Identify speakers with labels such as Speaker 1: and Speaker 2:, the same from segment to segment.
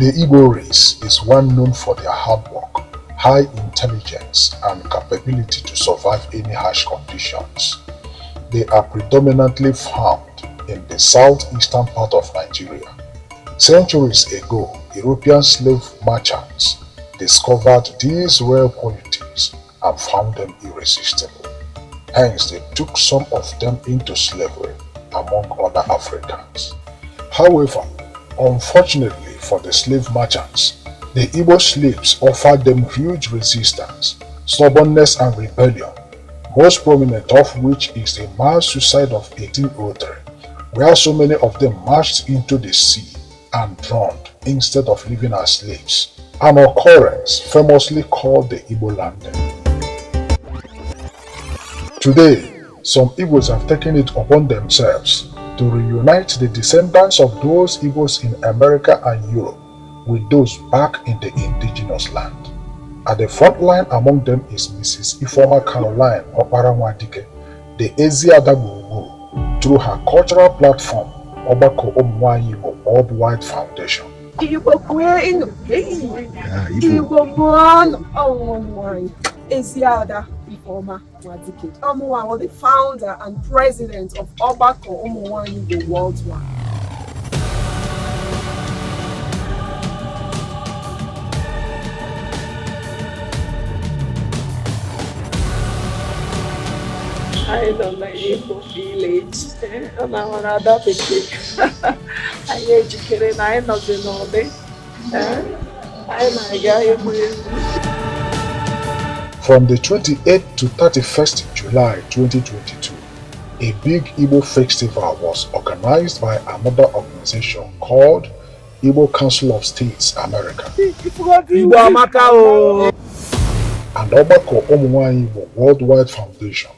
Speaker 1: The Igbo race is well known for their hard work, high intelligence, and capability to survive any harsh conditions. They are predominantly found in the southeastern part of Nigeria. Centuries ago, European slave merchants discovered these rare qualities and found them irresistible. Hence, they took some of them into slavery among other Africans. However, unfortunately for the slave merchants, the Igbo slaves offered them huge resistance, stubbornness, and rebellion, most prominent of which is the mass suicide of 1803, where so many of them marched into the sea and drowned instead of living as slaves, an occurrence famously called the Igbo Landing. Today, some Igbos have taken it upon themselves to reunite the descendants of those Igbos in America and Europe with those back in the indigenous land. At the front line among them is Mrs. Ifeoma Nwadike, the Eziada Gburugburu, through her cultural platform, Ogbako Umunwanyi Worldwide Foundation.
Speaker 2: Igbo born Umunwanyi, Eziada Ifeoma Nwadike. Umunwanyi was the founder and president of Ogbako Umunwanyi Worldwide. I don't like Igbo village. I'm another big. I educated. I know the Nordic.
Speaker 1: From the 28th to 31st July 2022, a big Igbo festival was organized by another organization called Igbo Council of States America. And Ogbako Umunwanyi Worldwide Foundation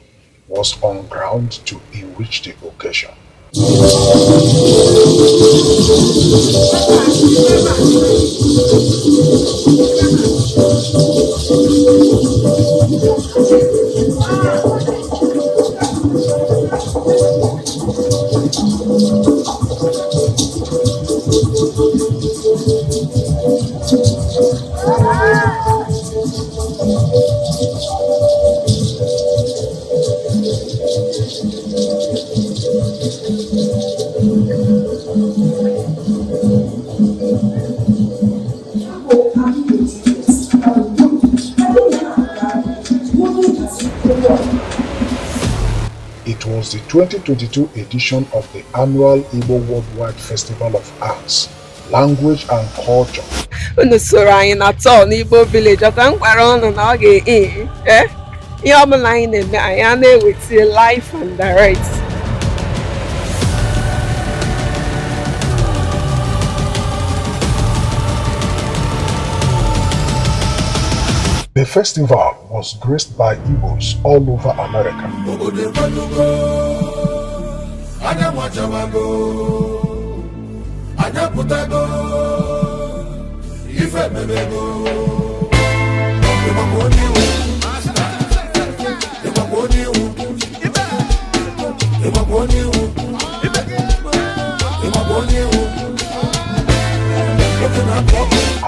Speaker 1: was on ground to enrich the occasion. It was the 2022 edition of the annual Igbo Worldwide Festival of Arts, Language and Culture.
Speaker 2: Igbo village, life and direct.
Speaker 1: The festival was graced by Igbos all over America.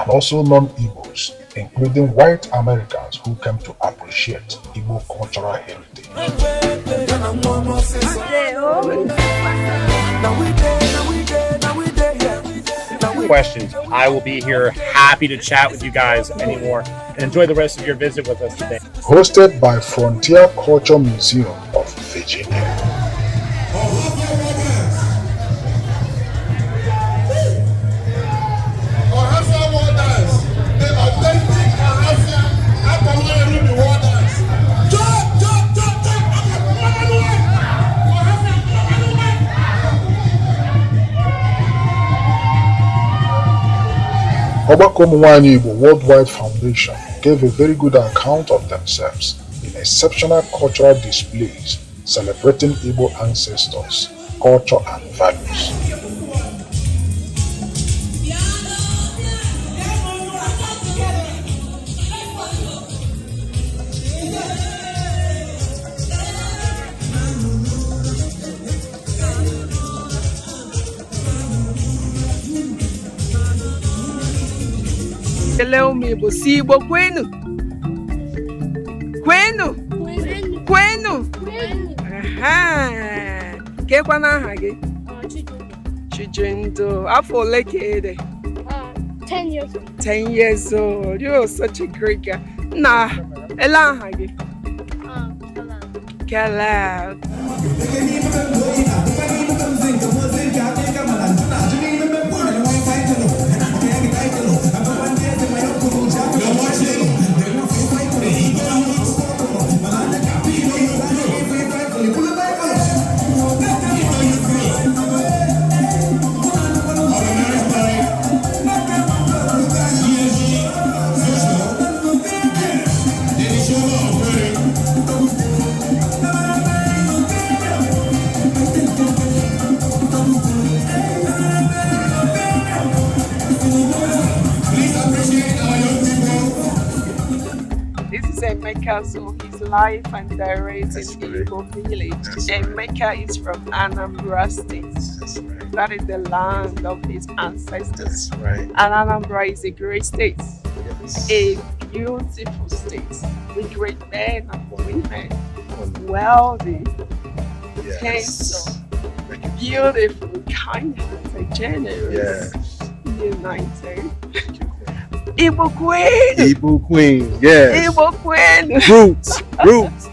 Speaker 1: And also non-Igbos, including white Americans who came to appreciate Igbo cultural heritage.
Speaker 3: Questions. I will be here, happy to chat with you guys anymore. Enjoy the rest of your visit with us today.
Speaker 1: Hosted by Frontier Culture Museum of Virginia. Ogbako Umunwanyi Worldwide Foundation gave a very good account of themselves in exceptional cultural displays celebrating Igbo ancestors, culture, and values.
Speaker 2: Hello, me, but see, but Quenu. Aha. Kekwana hage. Chijendo. After like
Speaker 4: 10 years old.
Speaker 2: 10 years old. You're such a great girl. Nah. Ela hage. Kala. Emeka, so his life and direct in Igbo village. Emeka is from Anambra State.
Speaker 5: Right.
Speaker 2: That is the land of his ancestors.
Speaker 5: Right.
Speaker 2: And Anambra is a great state.
Speaker 5: Yes.
Speaker 2: A beautiful state with great men and women, wealthy,
Speaker 5: Yes.
Speaker 2: handsome, beautiful, kind-hearted, generous, united. Igbo Queen!
Speaker 5: Igbo Queen, yes.
Speaker 2: Igbo Queen!
Speaker 5: Roots, roots.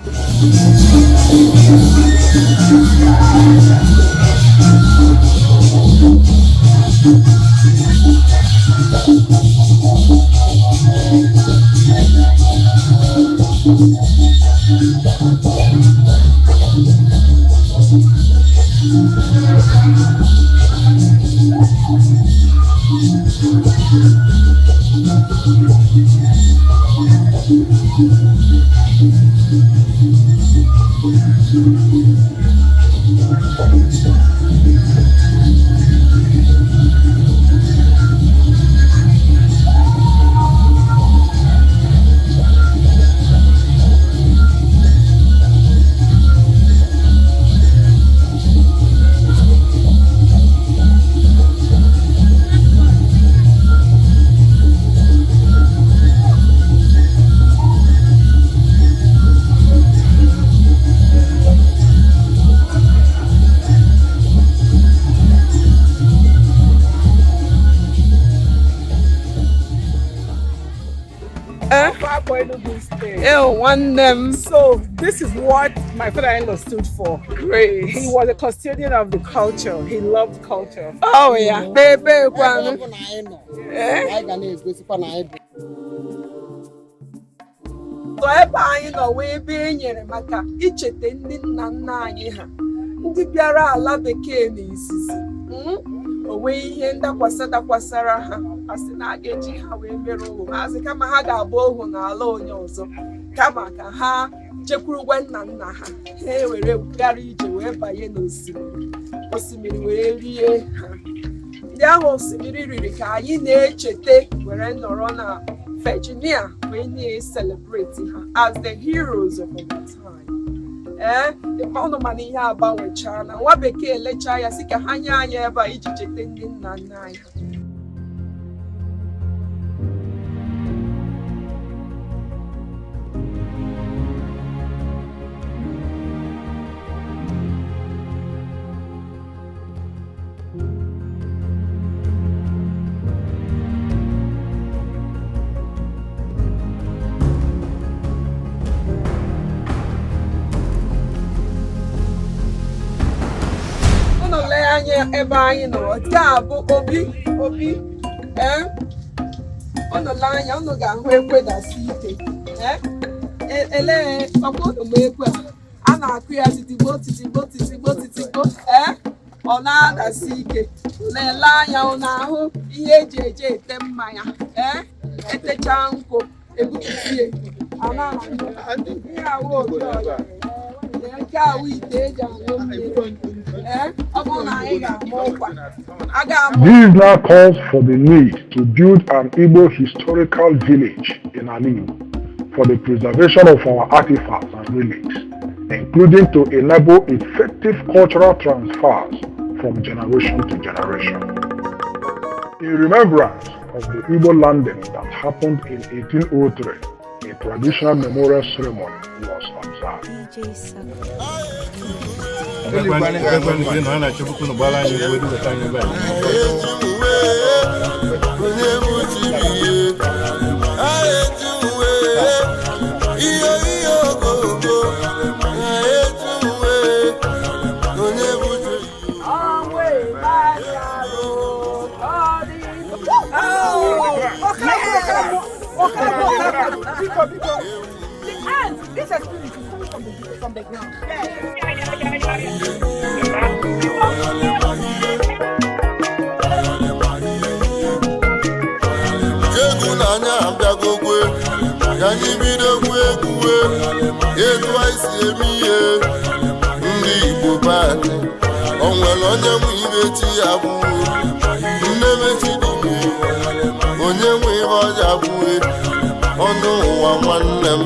Speaker 6: So this is what my father-in-law stood for.
Speaker 2: Great.
Speaker 6: He was a custodian of the culture. He loved culture.
Speaker 2: Oh yeah, baby, one. So ebe anyị nọ wee ebe e nyere maka ichete ndị nna nna anyị ha ndị bịara ala bekee n'izizi o nwee ihe dakwasara ha asị na a ga-eji ha wee mere ohu maazị kama ha ga-abụ ohu n'ala onye ọzọ kama ka ha chekwurugwe nna nna ha ha ewere gara ije wee banye n'osimiri wee rie ha ndị ahụ osimiri riri ka anyị na-echete were nọrọ na Virginia when they celebrate her as the heroes of our time. The ọnụ mana ihe agbanwecha na nwa bekee lecha ya sị ka ha nye anyị ebe a iji chete ndị nna nna anyị ha. Ebe anyị nọ taa bụ obi ọnọla anya unu ga-ahụ ekwedasi ike elee ọkpọdụ m ekwe a na-akụ ya titigbo ọ na-adasi ike na-ele anya unu ahụ ihe eji eje ete mmanya etecha nkụ ebututie ihe awụ otu ọja nke awụ ite eji aṅụ mmiri.
Speaker 1: This now calls for the need to build an Igbo historical village in Igbo for the preservation of our artifacts and relics, including to enable effective cultural transfers from generation to generation. In remembrance of the Igbo landing that happened in 1803, a traditional memorial ceremony was observed.
Speaker 6: This experience is coming from the ground.
Speaker 7: Anyị bidokwa egwuwe etu anyị si eme ihe ndị Igbo be anyị o nwere onye nwe ibe chi ya bụ nne mechidike onye nwe ihe ọja bụ ọnụ ụwa nwanne m